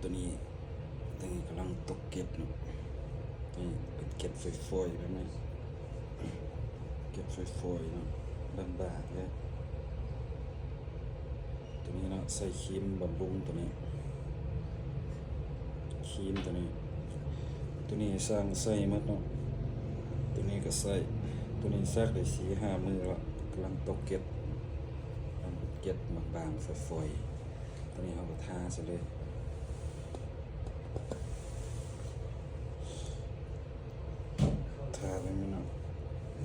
ຕົວນີ້ ຕົວນີ້ກຳລັງຕົກເກັດເນາະ. ນີ້ເປັນເກັດຝອຍໆແບບນີ້ ເກັດຝອຍໆເນາະ ບາງໆເລີຍ. ຕົວນີ້ເນາະ ໃສ່ຄຣີມບຳລຸງຕົວນີ້ ຄຣີມຕົວນີ້ ຕົວນີ້ຊ່າງໃສ່ໝົດເນາະ. ຕົວນີ້ກໍໃສ່ ຕົວນີ້ຊັກໄດ້ສີ່ຫ້າມື້ລະ ກຳລັງຕົກເກັດ ກຳລັງຕົກເກັດບາງໆຝອຍໆ. ຕົວນີ້ເຮົາກໍທາໃສ່ເລີຍ ທາແບບນີ້ເນາະ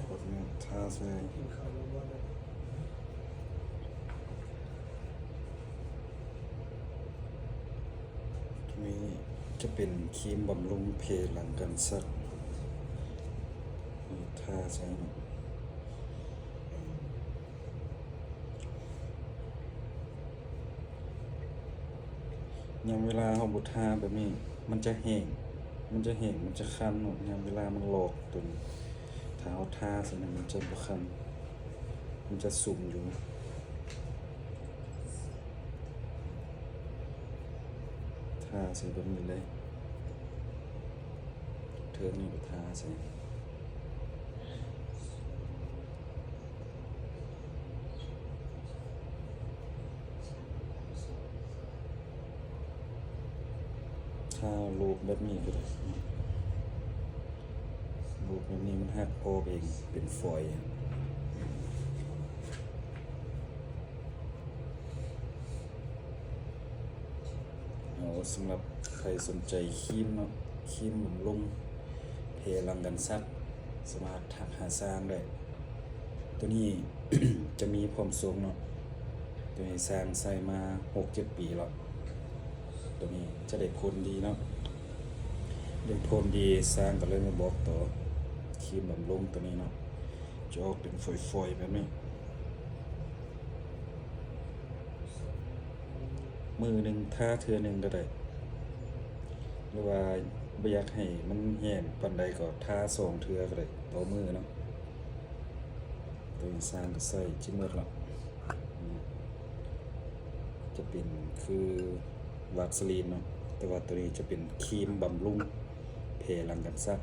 ກົດນີ້ທາໃສ່. ຕົວນີ້ຈະເປັນຄຣີມບຳລຸງເພຫຼັງການຊັກ ນີ້ທາໃສ່ເນາະ. ຍາມເວລາເຮົາບໍ່ທາແບບນີ້ ມັນຈະແຫ້ງ ມັນຈະແຫ້ງ ມັນຈະຄັນເນາະ. ຍາມເວລາມັນລອກຕົວນີ້ ຖ້າເຮົາທາໃສ່ນີ້ ມັນຈະບໍ່ຄັນ ມັນຈະຊຸ່ມຢູ່. ທາໃສ່ແບບນີ້ເລີຍ ເທິງນີ້ກໍທາໃສ່ ທາລູບແບບນີ້ກໍໄດ້ ລູບແບບນີ້ມັນຫັກອອກເອງ ເປັນຟອຍ. ເອົາ ສຳລັບໃຜສົນໃຈຄຣີມເນາະ ຄຣີມບຳລຸງເພຫຼັງການຊັກ ສາມາດທັກຫາຊ່າງໄດ້. ຕົວນີ້ຈະມີພ້ອມສົ່ງເນາະ ຕົວນີ້ຊ່າງໃຊ້ມາຫົກເຈັດປີແລ້ວ. ຕົວນີ້ຈະໄດ້ຜົນດີເນາະ ໄດ້ຜົນດີ ຊ່າງກໍເລີຍມາບອກຕໍ່. ຄຣີມບຳລຸງຕົວນີ້ເນາະ ຈະອອກເປັນຝອຍໆແບບນີ້. ມື້ໜຶ່ງທາເທື່ອໜຶ່ງກໍໄດ້ ຫຼືວ່າບໍ່ຢາກໃຫ້ມັນແຫ້ງປານໃດກໍທາສອງເທື່ອກໍໄດ້ຕໍ່ມື້ເນາະ. ຕົວນີ້ຊ່າງກໍໃຊ້ຈະໝົດລະ ຈະເປັນຄືວາສະລີນເນາະ ແຕ່ວ່າຕົວນີ້ຈະເປັນຄຣີມບຳລຸງເພຫຼັງການຊັກ.